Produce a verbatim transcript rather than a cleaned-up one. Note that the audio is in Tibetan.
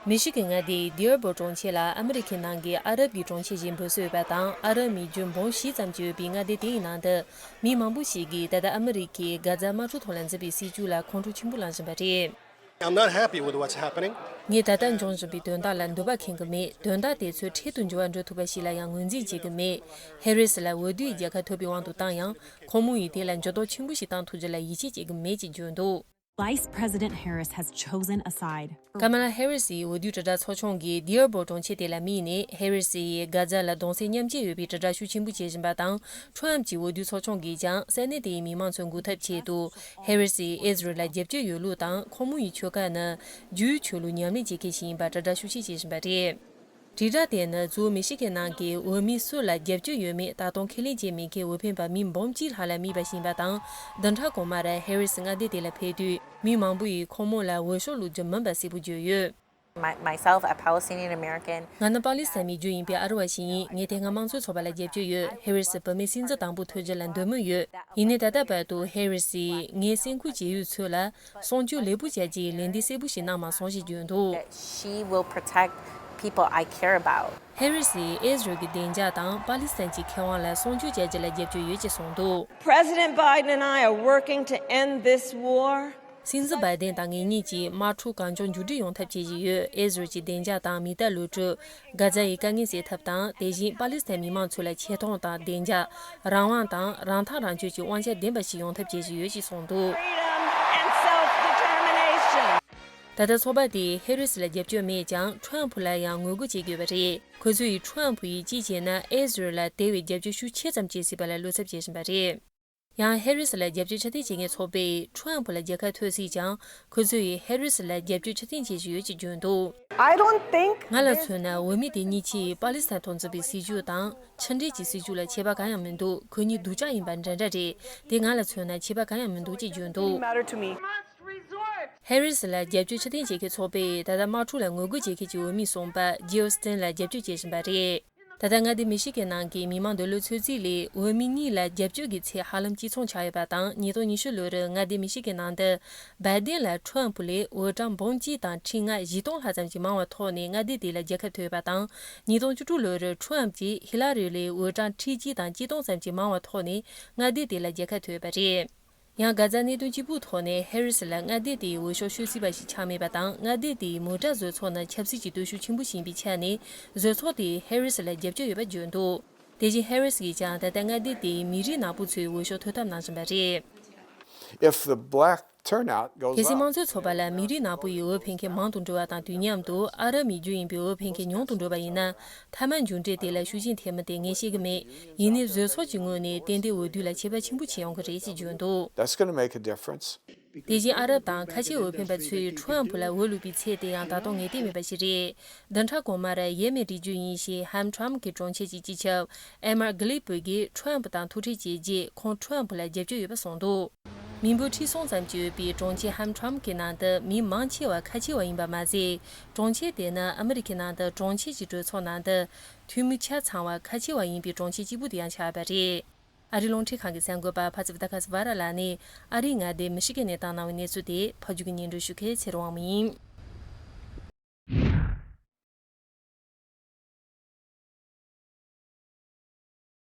མི་ཤི་གི་མངའ་སྡེའི་ཌི་ཨར་བོར་གྲོང་ཁྱེར་ལ་ཨ་མི་རི་ཁའི་ནང་གི་ཨ་རབ་ཀྱི་གྲོང་ཁྱེར་ཞིག་འབོད་སྲོལ་ཡོད་པ་དང་། ཨ་རབ་མི་རྒྱུ་འབུམ་བཞི་ཙམ་ཅིག་ཡོད་པའི་མངའ་སྡེ་དེའི་ནང་དུ། མི་མང་པོ་ཞིག་གིས་ད་ལྟ་ཨ་མི་རི་ཁའི་གྷ་ཛ་དམག་འཁྲུག་ཐོག་ལ་འཛིན་པའི་སྲིད་བྱུས་ལ་ཁོང་ཁྲོ་ཆེན་པོ་ལངས་བཞིན་པ་རེད། I'm not happy with what's happening. ངས་ད་ལྟ་འབྱུང་བཞིན་པའི་དོན་དག་ལ་འདོད་པ་ཁེངས་ཀྱི་མེད། དོན་དག་དེ་ཚོ་འཕྲལ་དུ་འགྱུར་བ་འགྲོ་ཐུབ་པ་ཞིག་ལ་ཡང་ངོས་འཛིན་བྱེད་ཀྱི་མེད། ཧེ་རི་སི་ལ་འོས་བསྡུའི་རྒྱལ་ཁ་ཐོབ་པའི་དབང་དུ་བཏང་ཡང་། ཁོང་མོ་ཡིས་དེ་ལ་འགྱུར་ལྡོག་ཆེན་པོ་ཞིག་བཏང་ཐུབ་རྒྱུ་ལ་ཡིད་ཆེས་བྱེད་ཀྱི་མེད་ཅེས་བརྗོད་འདུག། Vice President Harris has chosen a side. ཀ་མ་ལ་ཧེ་རི་སིའི་འོས་བསྡུའི་དྲིལ་བསྒྲགས་ཚོགས་ཆུང་གིས་ཌི་ཨར་བོར་གྲོང་ཁྱེར་དེ་ལ་དམིགས་ནས། ཧེ་རི་སི་ཡིས་གྷ་ཛ་ལ་གདུང་སེམས་མཉམ་སྐྱེད་ཡོད་པའི་དྲིལ་བསྒྲགས་ཤུགས་ཆེན་པོ་བྱེད་བཞིན་པ་དང་། ཁྲོམ་གྱི་འོས་བསྡུའི་ཚོགས་ཆུང་གིས་ཀྱང་ས་གནས་དེའི་མི་མང་ཚོ་འགུག་ཐབས་ཆེད་དུ། ཧེ་རི་སིས་ཨི་ཟི་རལ་ལ་རྒྱབ་སྐྱོར་ཡོད་ལུགས་དང་། ཁོང་མོ་ཡི་ཆོལ་ཁ་ནི་ཇུའུ་ཆོས་ལུགས་ཉམས་ལེན་བྱེད་མཁན་ཞིག་ཡིན་པར་དྲིལ་བསྒྲགས་ཤུགས་ཆེ་བྱེད་བཞིན་པ་རེད། དྲིལ་བསྒྲགས་དེ་ནི་གཙོ་བོ་མི་ཤི་གི་ནང་གི་འོས་མི་སུ་ལ་རྒྱབ་སྐྱོར་ཡོད་མེད་ད་དུང་ཁས་ལེན་བྱེད་མེད་མཁན་འོས་འཕེན་པ་མི་འབུམ་གཅིག་ལྷག་ལ་དམིགས་པ་ཞིག་ཡིན་པ་དང་། བདུན་ཕྲག་གོང་མར་ཧེ་རི་སི་མངའ་སྡེ་དེ་ལ་ཕེབས་དུས། མི་མང་པོ་ཡིས་ཁོང་མོ་ལ་འོས་ཤོག་བླུག་རྒྱུ་མིན་པ་གསལ་པོ་བརྗོད་ཡོད། My- myself, a Palestinian American. ང་ནི་པ་ལི་སི་ཐན་མི་རྒྱུད་ཡིན་པའི་ཨ་རི་བ་ཞིག་ཡིན། ངས་དེ་སྔ་དམངས་གཙོའི་ཚོགས་པ་ལ་རྒྱབ་སྐྱོར་ཡོད། ཧེ་རི་སི་བུད་མེད་སྲིད་འཛིན་དང་པོ་ཐོབ་རྒྱུ་ལ་འདོད་མོས་ཡོད། ཡིན་ནའི་ད་ལྟ་བར་དུ་ཧེ་རི་སིས་ངའི་སེམས་ཁུར་བྱེད་ཡུལ་ཚོ་ལ་སྲུང་སྐྱོབ་ལེགས་པོ་བྱ་རྒྱུའི་ལན་འདེབས་གསལ་པོ་ཞིག་གནང་མ་སོང་ཞེས་བརྗོད་འདུག། That she will protect people I care about. ཧེ་རི་སིས་ཨི་ཟི་རལ་གྱི་བདེ་འཇགས་དང་པ་ལི་སི་ཐན་གྱི་ཁེ་དབང་ལ་སྲུང་སྐྱོབ་བྱ་རྒྱུ་ལ་རྒྱབ་སྐྱོར་ཡོད་ཅེས་གསུངས་འདུག། President Biden and I are working to end this war. སྲིད་འཛིན་བྷའི་ཌེན་དང་ངེད་གཉིས་ཀྱིས་དམག་འཁྲུག་གང་མགྱོགས་མཇུག་སྒྲིལ་ཡོང་ཐབས་བྱེད་བཞིན་ཡོད། ཨི་ཟི་རལ་གྱི་བདེ་འཇགས་དང་མི་རྟག་ལུས་གྲུབ། གྷ་ཛ་ཡི་དཀའ་ངལ་སེལ་ཐབས་དང་། དེ་བཞིན་པ་ལི་སི་ཐན་མི་མང་ཚོ་ལ་ཆེ་མཐོང་དང་བདེ་འཇགས། རང་དབང་དང་རང་ཐག་རང་གཅོད་ཀྱི་དབང་ཆ་ལྡན་པ་ཞིག་ཡོང་ཐབས་བྱེད་བཞིན་ཡོད་ཅེས་གསུངས་འདུག། Freedom and self-determination. ད་ལྟ་ཚོགས་པ་དེས་ཧེ་རི་སི་ལ་རྒྱབ་སྐྱོར་མེད་ཀྱང་། ཁྲོམ་ཕུ་ལ་ཡང་ངོ་རྒོལ་བྱེད་དགོས་པ་རེད། ཁོ་ཚོས་ཁྲོམ་ཕུ་ཡིས་ཅི་བྱས་ན་ཨི་ཟི་རལ་ལ་དེ་བས་རྒྱབ་སྐྱོར་ཤུགས་ཆེ་ཙམ་བྱེད་སྲིད་པ་ལ་བློ་འཚབ་བྱེད་བཞིན་པ་རེད། ཡང་ཧེ་རི་སི་ལ་རྒྱབ་སྐྱོར་ཕྱིར་འཐེན་བྱེད་མཁན་ཚོགས་པས་ཁྲོམ་ཕུ་ལ་རྒྱལ་ཁ་ཐོབ་སྲིད་ཀྱང་། ཁོ་ཚོ་ཡིས་ཧེ་རི་སི་ལ་རྒྱབ་སྐྱོར་ཕྱིར་འཐེན་བྱེད་བཞིན་ཡོད་ཅེས་བརྗོད་འདུག། I don't think ང་ལ་མཚོན་ན་འོས་མི་དེ་གཉིས་ཀྱིས་པ་ལི་སི་ཐན་ཐོག་འཛིན་པའི་སྲིད་བྱུས་དང་། ཕྱི་འབྲེལ་གྱི་སྲིད་བྱུས་ལ་ཁྱད་པར་གང་ཡང་མི་འདུག། ཁོ་གཉིས་སྡུག་ཅག་ཡིན་པ་འདྲ་འདྲ་རེད། དེ་ང་ལ་མཚོན་ན་ཁྱད་པར་གང་ཡང་མི་འདུག་ཅེས་བརྗོད་འདུག། Matter to me. ཧེ་རི་སི་ལ་རྒྱབ་སྐྱོར་ཕྱིར་འཐེན་བྱེད་མཁན་ཚོགས་པས་ད་ལྟ་དམག་འཁྲུག་ལ་ངོ་རྒོལ་བྱེད་མཁན་གྱི་འོས་མི་གསུམ་པ་ཇིལ་སྟིན་ལ་རྒྱབ་སྐྱོར་བྱེད་བཞིན་པ་རེད། ད་ལྟ་མངའ་སྡེ་མི་ཤི་གན་ནང་གི་མི་མང་འདོད་བློའི་ཚོད་རྩིས་ལས། འོས་མི་གཉིས་ལ་རྒྱབ་སྐྱོར་གྱི་ཚད་ཧ་ལམ་གཅིག་མཚུངས་ཆགས་ཡོད་པ་དང་། ཉིས་སྟོང་ཉི་ཤུ་ལོར་མངའ་སྡེ་མི་ཤི་གན་ནང་དུ་བྷའི་ཌེན་ལ་ཁྲོམ་ཕུ་ལས་འོས་གྲངས་འབུམ་གཅིག་དང་ཁྲི་ལྔ་བཞི་སྟོང་ལྷག་ཙམ་གྱིས་མང་བ་ཐོབ་ནས་མངའ་སྡེ་དེ་ལ་རྒྱལ་ཁ་ཐོབ་ཡོད་པ་དང་། ཉིས་སྟོང་བཅུ་དྲུག་ལོར་ཁྲོམ་གྱིས་ཧི་ལ་རི་ལས་འོས་གྲངས་ཁྲི་གཅིག་དང་གཅིག་སྟོང་ཙམ་གྱིས་མང་བ་ཐོབ་ནས་མངའ་སྡེ་དེ་ལ་རྒྱལ་ཁ་ཐོབ་ཡོད་པ་རེད། ཡང་གྷ་ཛ་གནད་དོན་གཅིག་པུའི་ཐོག་ནས་ཧེ་རི་སི་ལ་མངའ་སྡེ་དེའི་འོས་ཤོག་ཤོད་སྲིད་པ་ཞིག་ཆགས་མེད་པ་དང་། མངའ་སྡེ་དེའི་མོ་ཊ་བཟོ་ཚོགས་ནི་ཆབ་སྲིད་ཀྱི་སྟོབས་ཤུགས་ཆེན་པོ་ཞིག་ཡིན་པའི་ཆ་ནས། བཟོ་ཚོགས་དེས་ཧེ་རི་སི་ལ་རྒྱབ་སྐྱོར་ཡོད་པ་བརྗོད་འདུག། དེ་བཞིན་ཧེ་རི་སི་ཡིས་ཀྱང་ད་ལྟ་མངའ་སྡེ་དེའི་མི་རིགས་ནག་པོ་ཚོའི་འོས་ཤོག་ཐོབ་ཐབས་གནང་བཞིན་པ་རེད། If the black turnout goes up, གལ་སྲིད་དམངས་གཙོའི་ཚོགས་པ་ལ་མི་རིགས་ནག་པོ་ཡི་འོས་འཕེན་མཁན་མང་དུ་འགྲོ་བ་དང་དུས་མཉམ་དུ་ཨ་རབ་མི་རྒྱུད་ཡིན་པའི་འོས་འཕེན་མཁན་ཉུང་དུ་འགྲོ་བ་ཡིན་ན། མཐའ་མ་མཇུག་འབྲས་དེ་ལ་ཤུགས་རྐྱེན་ཐེབས་མིན་དེ་ངས་ཤེས་ཀྱི་མེད། ཡིན་ནའི་བཟོ་ཚོགས་ཀྱི་ངོས་ནས་ཏན་ཏན་འོས་བསྡུ་ལ་ཁྱད་པར་ཆེན་པོ་ཕྱིན་ཡོང་གི་རེད་ཅེས་བརྗོད་འདུག། That's gonna make a difference. དེ་བཞིན་ཨ་རབ་དང་ཁ་ཆེའི་འོས་འཕེན་པ་ཚོས་ཁྲོམ་ཕུ་ལ་འོས་བླུགས་པའི་ཚད་དེ་ཡང་ད་དུང་ངེས་གཏན་མེད་པ་ཞིག་རེད། བདུན་ཕྲག་གོང་མར་ཡེ་མེན་རིགས་རྒྱུད་ཡིན་ཞེས་ཧམ་ཁྲོམ་གྱི་གྲོང་ཁྱེར་གྱི་སྤྱི་ཁྱབ་ཨེ་མར་གྷི་ལི་པུ་གིས་ཁྲོམ་ཕུ་དང་ཐུག་འཕྲད་བྱས་རྗེས་ཁོང་ཁྲོམ་ཕུ་ལ་རྒྱབ་སྐྱོར་ཡོད་པ་གསུངས་འདུག། མི་འབོར་ཁྲི་གསུམ་ཙམ་ཅིག་ཡོད་པའི་གྲོང་ཁྱེར་ཧམ་ཁྲོམ་གྱི་ནང་དུ་མི་མང་ཆེ་བ་ཁ་ཆེ་བ་ཡིན་པ་མ་ཟད། གྲོང་ཁྱེར་དེ་ནི་ཨ་མི་རི་ཁའི་ནང་དུ་གྲོང་ཁྱེར་གྱི་གྲོས་ཚོགས་ནང་དུ་འཐུས་མི་ཆ་ཚང་བ་ཁ་ཆེ་བ་ཡིན་པའི་གྲོང་ཁྱེར་གཅིག་པུ་དེ་ཡང་ཆགས་པ་རེད། ཨ་རིའི་རླུང་འཕྲིན་ཁང་གི་གསར་འགོད་པ་ཕ་ཚབ་ད་ཁ་སི་ཝ་ར་ལགས་ནས་ཨ་རིའི་མངའ་སྡེ་མི་ཤི་གན་ནས་བཏང་གནང་བའི་གནས་ཚུལ་དེ་ཕབ་སྒྱུར་གྱིས་སྙན་སྒྲོན་ཞུ་མཁན་ཚེ་རིང་དབང་མོ་ཡིན།